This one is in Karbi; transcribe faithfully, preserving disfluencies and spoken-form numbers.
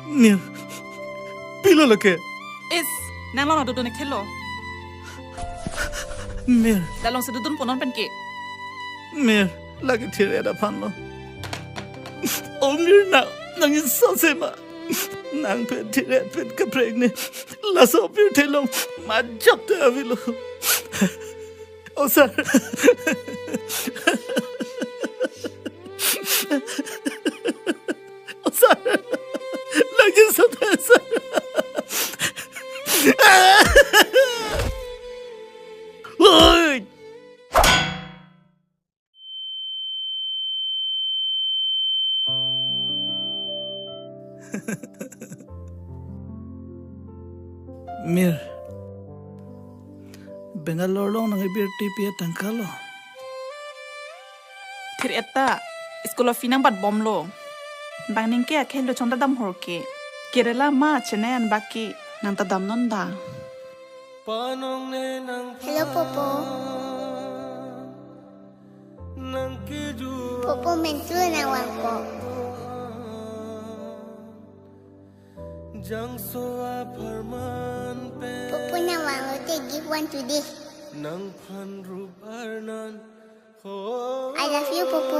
Mir, pilo lake? Is, nang lo na dodun khelo. Mir. Dalong si dodun ponon pen ke. Mir, lake thir-et aphan lo. O Mir, nang, nang insa se ma. Nang pen thir-et pen kaprek ne. Laso pirthe along majok te avelo. O sir. O sir. Lagi sudah, sir. Oi. Mir. Bangalore along nang ibirti pi atangka lo? Thir-et ta, school fee nangbat bomlo. Bang ningke akhel lo chonta dam hor ke. Kerala ma Chennai an baki nang ta damnon da. Hello, Popo. Popo, mentu nang vangpo. Popo, nang vanglote give one today. I love you, Popo.